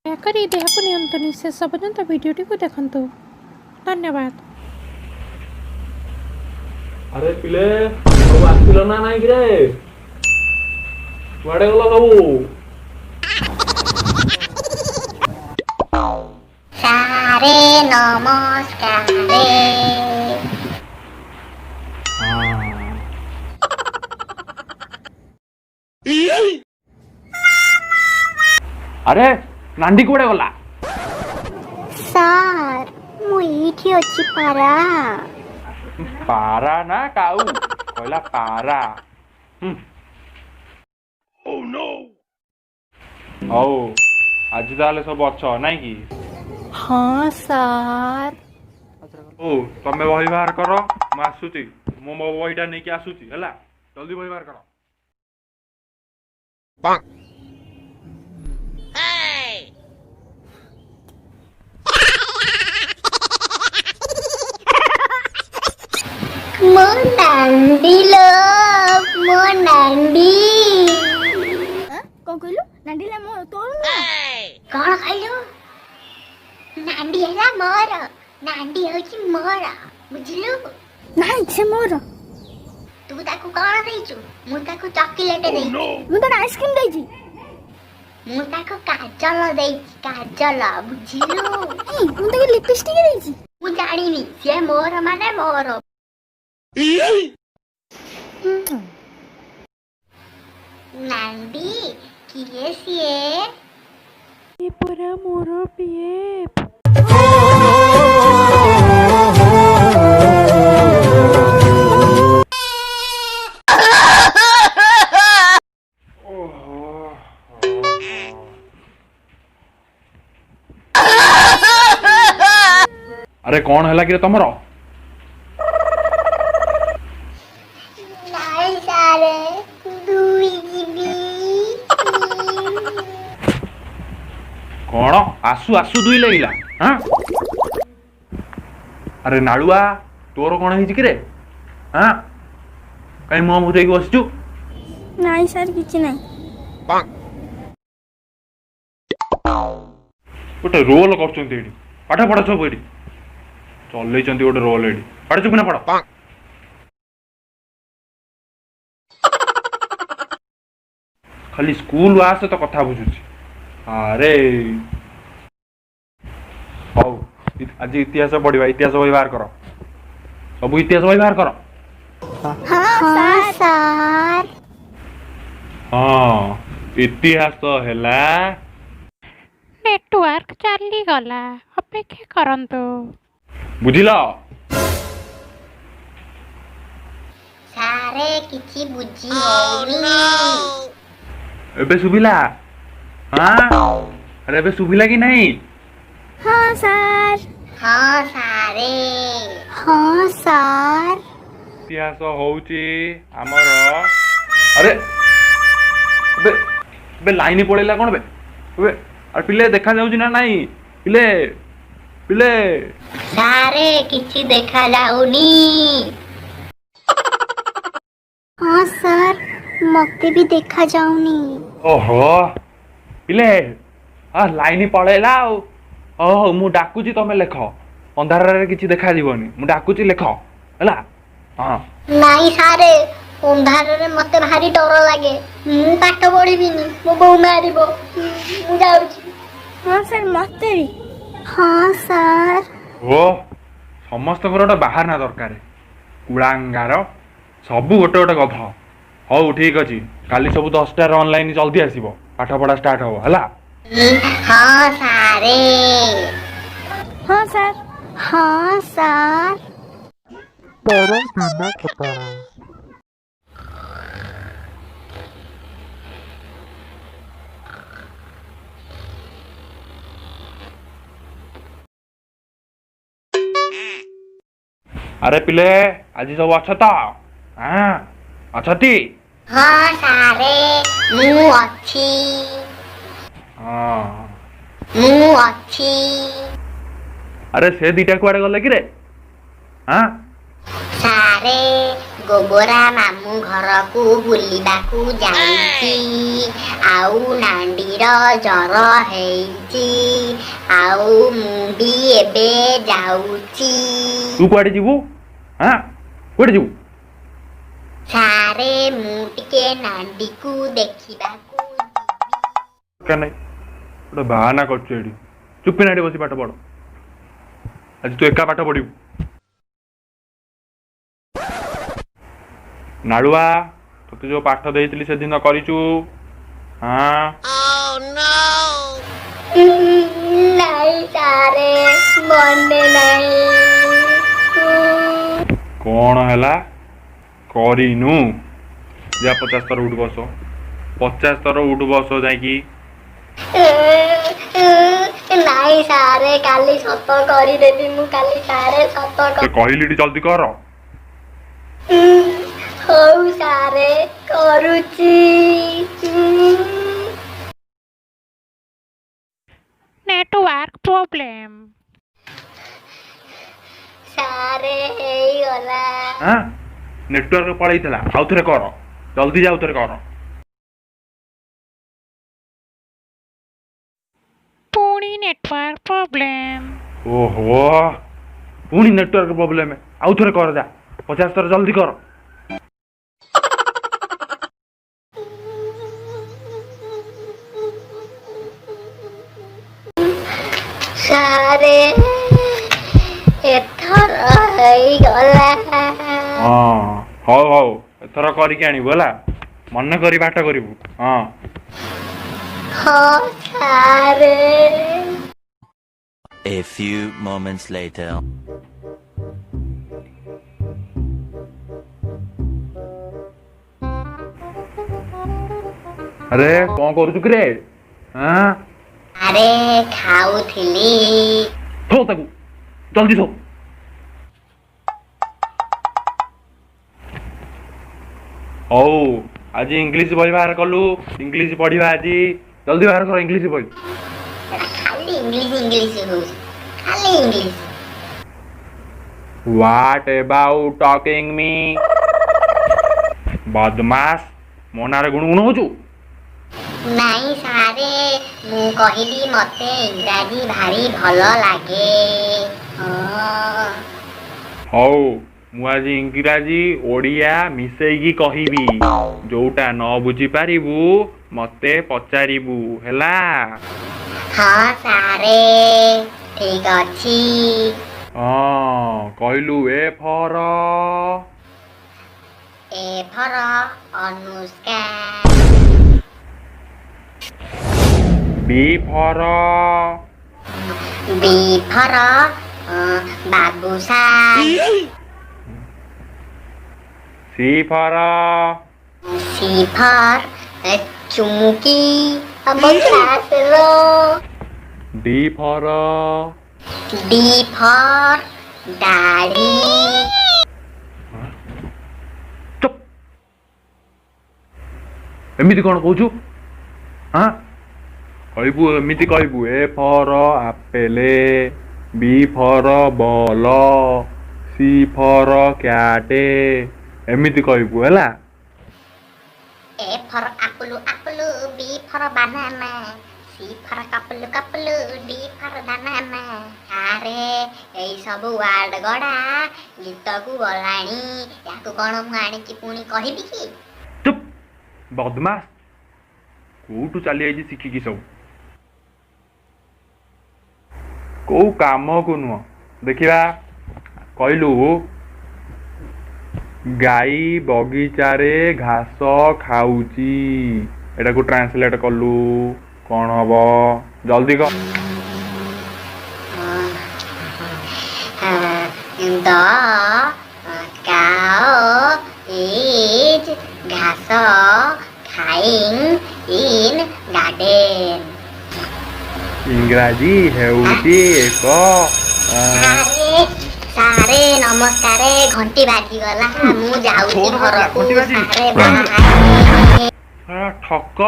ଦୟାକରି ଦେହକୁ ନିଅନ୍ତୁନି, ଶେଷ ପର୍ଯ୍ୟନ୍ତ ଭିଡ଼ିଓଟିକୁ ଦେଖନ୍ତୁ। ଧନ୍ୟବାଦ। ଆରେ ପିଲେ, ସବୁ ଆସିଲ ନା ନାଇଁ କିରେ? କୁଆଡେ ଗଲ ସବୁ? ସାରେ, ନମସ୍କାର। ହଁ। ଆରେ, ନାଣ୍ଡି କୁଆଡେ ଗଲା? ସାର୍, ମୁଁ ଏଇଠି ଅଛି ପାରା। ପାରା ନା କାଉ? କହିଲା ପାରା। ହଉ, ଆଜି ତାହେଲେ ସବୁ ଅଛ ନାଇଁ କି? ହଁ ସାର୍। ହଉ, ତମେ ବହି ବାହାର କର, ମୁଁ ଆସୁଛି। ମୁଁ ମୋ ବହିଟା ନେଇକି ଆସୁଛି, ହେଲା? ଜଲ୍ଦି ବହି ବାହାର କର। ମୋ ନାଣ୍ଡି ଲୋ, ମୋ ନାଣ୍ଡି। କଣ କହିଲୁ? ନାଣ୍ଡିଲା ମୋ ତୋର ନୁହଁ। କଣ କହିଲୁ? ନାଣ୍ଡି ହେଲା ମୋର, ନାଣ୍ଡି ହଉଛି ମୋର, ବୁଝିଲୁ? ନାଇଁ, ସେ ମୋର। ତୁ ତାକୁ କଣ ଦେଇଛୁ? ମୁଁ ତାକୁ ଚକୋଲେଟ ଦେଇଛି। ମୁଁ ତାକୁ ଆଇସ୍କ୍ରିମ ଦେଇଛି। ମୁଁ ତାକୁ କାଜଲ ଦେଇଛି, କାଜଲ, ବୁଝିଲୁ? ଏଇ, ମୁଁ ତାକୁ ଲିପଷ୍ଟିକ ଦେଇଛି। ମୁଁ ଜାଣିନି, ସିଏ ମୋର ମାନେ ମୋର। ନାଣ୍ଡି କିଏ ସିଏ? ଏ ପରା ମୋର ପିଏଫ୍। ଓହୋ। ଆରେ, କଣ ହେଲା କିରେ ତମର? ନାଇଁ ସାରେ, 2 ଜିବି। କଣ ଆସୁ ଆସୁ ଦୁଇ ଲାଗିଲା? ହଁ। ଆରେ ନାଳୁଆ, ତୋର କଣ ହେଇଛି କିରେ? ହଁ, କାଇଁ ମୁହଁ ବୁଝେଇକି ବସିଛୁ? ନାଇଁ ସାର୍, କିଛି ନାହିଁ। ଗୋଟେ ରୋଲ କରୁଛନ୍ତି ଏଇଠି। ପାଠ ପଢ ସବୁ। ଏଇଠି ଚଲେଇଛନ୍ତି ଗୋଟେ ରୋଲ ଏଇଠି। ପାଠ ଚୁପ୍ ନା ପଢ। ଖାଲି ସ୍କୁଲ ଆସେ ତ କଥା ବୁଝୁଛି। ଆରେ ହଉ, ଆଜି ଇତିହାସ ପଢିବା। ଇତିହାସ ବହି ବାହାର କର ସବୁ, ଇତିହାସ ବହି ବାହାର କର। ହଁ ସାର୍। ହଁ, ଇତିହାସ ହେଲା ନେଟୱାର୍କ ଚାଲିଗଲା, ଅପେକ୍ଷା କରନ୍ତୁ। ବୁଝିଲ? ସାରେ, କିଛି ବୁଝି ହଉନି। ଏବେ ଶୁଭିଲା? ହଁ। ଆରେ, ଏବେ ଶୁଭିଲା କି ନାହିଁ? ହଁ ସାର୍। ହଁ ସାରେ। ହଁ ସାର୍। ଇତିହାସ ହଉଛି ଆମର। ଆରେ, ଏବେ ଏବେ ଲାଇନ ପଳେଇଲା କଣ ବେ ଏବେ? ଆରେ ପିଲେ, ଦେଖା ଯାଉଛି ନା ନାଇଁ? ପିଲେ, ପିଲେ। ସାରେ, କିଛି ଦେଖା ଯାଉନି। ହଁ ସାର୍, ମତେ ବି ଦେଖା ଯାଉନି। ଓହୋ ପିଲେ, ହଁ, ଲାଇନ ପଳେଇଲା ଆଉ। ହଉ ହଉ, ମୁଁ ଡାକୁଛି, ତମେ ଲେଖ। ଅନ୍ଧାରରେ କିଛି ଦେଖାଯିବନି। ମୁଁ ଡାକୁଛି, ଲେଖ, ହେଲା? ହଁ। ନାଇଁ ସାରେ, ଅନ୍ଧାରରେ ମତେ ଭାରି ଡର ଲାଗେ। ମୁଁ ପାଠ ପଢିବିନି, ମୋ ବୋଉ ମାରିବ। ମୁଁ ଯାଉଛି। ହଁ ସାର୍, ମତେ ବି। ହଁ ସାର୍। ଓ, ସମସ୍ତଙ୍କର ଗୋଟେ ବାହାନା ଦରକାର। କୁଳାଙ୍ଗାର ସବୁ ଗୋଟେ ଗୋଟେ ଗଧ। ହଉ, ଠିକ ଅଛି, କାଲି ସବୁ 10ଟାରେ ଅନଲାଇନ ଜଲ୍ଦି ଆସିବ, ପାଠ ପଢା ଷ୍ଟାର୍ଟ ହବ, ହେଲା? ହଁ ସାରେ। ହଁ ସାର୍। ହଁ ସାର୍। ପରଦିନ ଘଟଣା। ଆରେ ପିଲେ, ଆଜି ସବୁ ଅଛ ତ? ହଁ, ଅଛନ୍ତି? ହଁ ସାରେ, ମୁଁ ଅଛି। ହଁ। ମୁଁ ଅଛି। ଆରେ, ସେ ଦିଟା କୁଆଡେ ଗଲେ କିରେ? ହଁ? ସାରେ, ଗୋବରା ମାମୁଁ। ଘରକୁ ବୁଲିବାକୁ ଯାଇଛି, ଆଉ ନାଣ୍ଡିର ଜର ହେଇଛି, ଆଉ ମୁଁ ବି ଏବେ ଯାଉଛି। ତୁ କୁଆଡ଼େ ଯିବୁ? ହାଁ, କୁଆଡ଼େ ଯିବୁ? ସାରେ, ମୁଁ ଟିକେ ନାଣ୍ଡିକୁ ଦେଖିବାକୁ ଯିବି। ଦରକାର ନାହିଁ, ଗୋଟେ ବାହାନା କରୁଛୁ ଏଠି। ଚୁପ୍ ଏଠି ବସି ପାଠ ପଢ଼। ଆଜି ତୁ ଏକା ପାଠ ପଢ଼ିବୁ। ନାଳୁଆ, ତୋତେ ଯୋଉ ପାଠ ଦେଇଥିଲି ସେଦିନ କରିଛୁ? ହଁ? ନାଇଁ ସାରେ, ମନେ ନାହିଁ। କ'ଣ ହେଲା, କରିନୁ? ଯା, 50 ଥର ଉଠୁ ବସ, 50 ଥର ଉଠୁ ବସ ଯାଇକି। ନାଇଁ ସାରେ, କାଲି ସତ କରିଦେବି ମୁଁ, କାଲି ସାରେ ସତ। ସେ କହିଲି ଟି, ଜଲ୍ଦି କର। ହଉ ସାରେ, କରୁଛି। Network problem. ସାରେ, ହେଇଗଲା। ହାଁ, ନେଟୱାର୍କ ପଳେଇଥିଲା, ଆଉ ଥରେ କର। ଜଲ୍ଦି ଯା, ଆଉ ଥରେ କର। ପୁଣି ନେଟୱାର୍କ ପ୍ରୋବ୍ଲେମ୍। ଓହୋ, ପୁଣି ନେଟୱାର୍କ ପ୍ରୋବ୍ଲେମ୍। ଆଉ ଥରେ କର ଯା, 50 ଥର, ଜଲ୍ଦି କର। ସାରେ, ଏଥର ହେଇଗଲା। ହଁ, ହଉ ହଉ, ଏଥର କରିକି ଆଣିବୁ, ହେଲା? ମନେ କରି ପାଠ କରିବୁ, ହଁ। ହଁ ସାରେ। A few moments later. ଆରେ, କ'ଣ କରୁଛୁ କିରେ? ହଁ? ଆରେ, ଖାଉଥିଲି। ଥୋ ତାକୁ, ଜଲ୍ଦି ଥୋ। ହଉ, ଆଜି ଇଂଲିଶ ବହି ବାହାର କଲୁ, ଇଂଲିଶ ପଢିବା ଆଜି। ଜଲ୍ଦି ବାହାର କର ଇଂଲିଶ ବହି। ଖାଲି ଇଂଲିଶ ଇଂଲିଶ ହଉଛି, ଖାଲି English. What about talking me? ବଦମାସ, ମୋ ନାଁରେ ଗୁଣୁ ଗୁଣୁ ହଉଛୁ? ନାଇଁ ସାରେ, ମୁଁ କହିଲି ମତେ ଇଂରାଜୀ ଭାରି ଭଲ ଲାଗେ, ହଁ। ହଉ, ମୁଁ ଆଜି ଇଂରାଜୀ ଓଡ଼ିଆ ମିଶେଇକି କହିବି। ଯୋଉଟା ନ ବୁଝିପାରିବୁ ମତେ ପଚାରିବୁ, ହେଲା? ହଁ ସାରେ, ଠିକ ଅଛି। ହଁ, କହିଲୁ, ଏ ଫର? ଏ ଫର ଅନୁଷ୍କା। ବି ଫର? ବି ଫର ବାବୁସାନ। ସି ଫର? ସି ଫର ଚୁମୁକି, ଆମ କ୍ଲାସର। ଡି ଫର? ଡି ଫର ଦାଢ଼ି। ଚୁପ୍! ଏମିତି କ'ଣ କହୁଛୁ? ହଁ, କହିବୁ, ଏମିତି କହିବୁ, A for apple, B for ball, C for cat, ଏମିତି କହିବୁ, ହେଲା? A for apple apple, B for banana, C for couple couple, D for banana. ଆରେ, ଏଇ ସବୁ ୱାର୍ଡ ଗଡା ଗୀତକୁ ଗଲାଣି, ୟାକୁ କ'ଣ ମୁଁ ଆଣିକି ପୁଣି କହିବି କି? ଚୁପ୍! ବଦମାସ, କୋଉଠୁ ଚାଲି ଯାଇଛି ଶିଖିକି ସବୁ, କୋଉ କାମକୁ ନୁହଁ। ଦେଖିବା, କହିଲୁ, ଗାଈ ବଗିଚାରେ ଘାସ ଖାଉଛି, ଏଟାକୁ ଟ୍ରାନ୍ସଲେଟ କଲୁ, କ'ଣ ହବ? ଜଲ୍ଦି କର। ଦ କାଓ is ଘାସ ଖାଇଂ ଇନ୍ ଗାର୍ଡେନ। ଇଂରାଜୀ ହେଉଛି ଏକ ସାରେ, ସାରେ, ନମସ୍କାର, ଘଣ୍ଟି ବାଜିଗଲା, ମୁଁ ଯାଉଛି ଫୋନ ବାଜିଲା, ଘରକୁ। ଘଣ୍ଟି ବାଜିନି। ସାରେ, ବାଏ। ଶଳା ଠକ,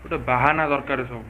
ଗୋଟେ ବାହାନା ଦରକାର ସବୁ।